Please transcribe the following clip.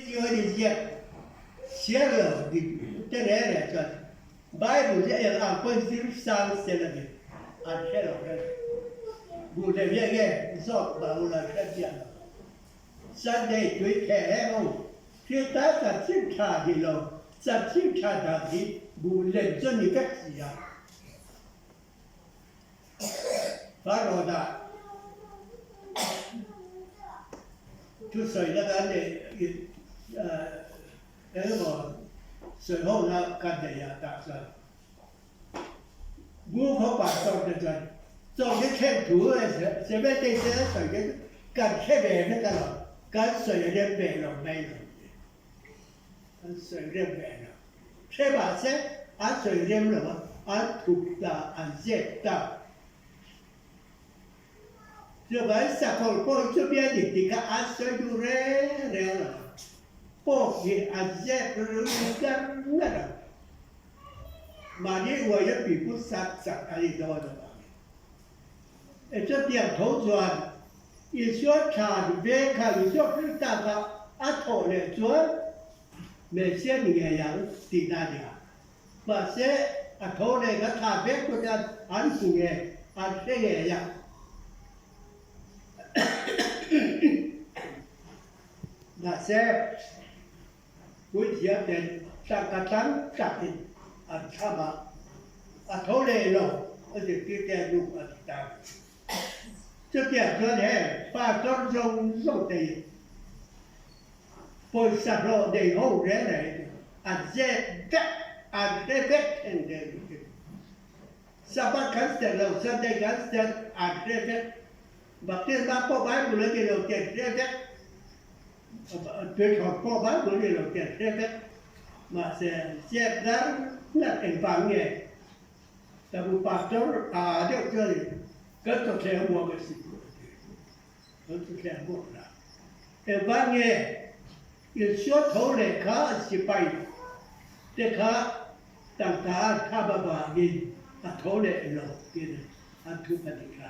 Chuan i ziak chhiar lo dik te reng reng chuan Bible hi eng ang pawn zir sang sel a ni an hre lo reng. Buh leh nge nge zawk mah ula an hre chiah lo. Sunday tui theh reng ho thil tan chanchin tha ni lo chanchin tha dan hi buh lem chu ni vek si a. Farrawnah thusawi laka neih engemaw sawihona ka nei a tah chuan Group ho pastor te chuan chawlhni thleng thu Seventh-day te a sawi te chu kan hre ve vek alawm, kan sawi rem ve lo mai lo ti. An sawi rem ve lo. Hre mahse an sawi rem lo a, an thup ta, an zep ta. Chuvangin sakawlh pawh hi chumi a nih tih kha an sawi duh reng reng lo a, pawk hi an zep ngar ngar a, mahni uaina pipu sak sak a ni dawn avangin. E chutiang tho chuan Isua thlan veng kha Isua Krista kha a thawh leh chuan Messia ni ngei ang tihna a ni a. Mahse, a tho leh kha thlan vek chu chuan an hmu nge, an hre ngei a. Mahse, Puithiam ten tangka tam takin an tham a, a tho leh lo a zirtirte a luk a ti ta. Chutiang chuan heng pastor zawng zawng te hi pawisa hlawh nei ho reng reng hi chu an zep vek, an hre vek theng reng reng hi. Sabbath kan serh lo, Sunday kan serh, an hre vek. Baptisma pawh Bible a ni lo tih an hre vek. Tuithawk pawh Bible a ni lo tih an hre vek. Mahse, zep ngar ngar engvang nge? Ka bu pastor a deuh chuan kan chawthleng muang a si a ti. Kan chawthleng muang la. Engvang nge Isua tho leh kha sipai te kha tangka an kham avangin a tho leh lo tiin an thup a nih kha.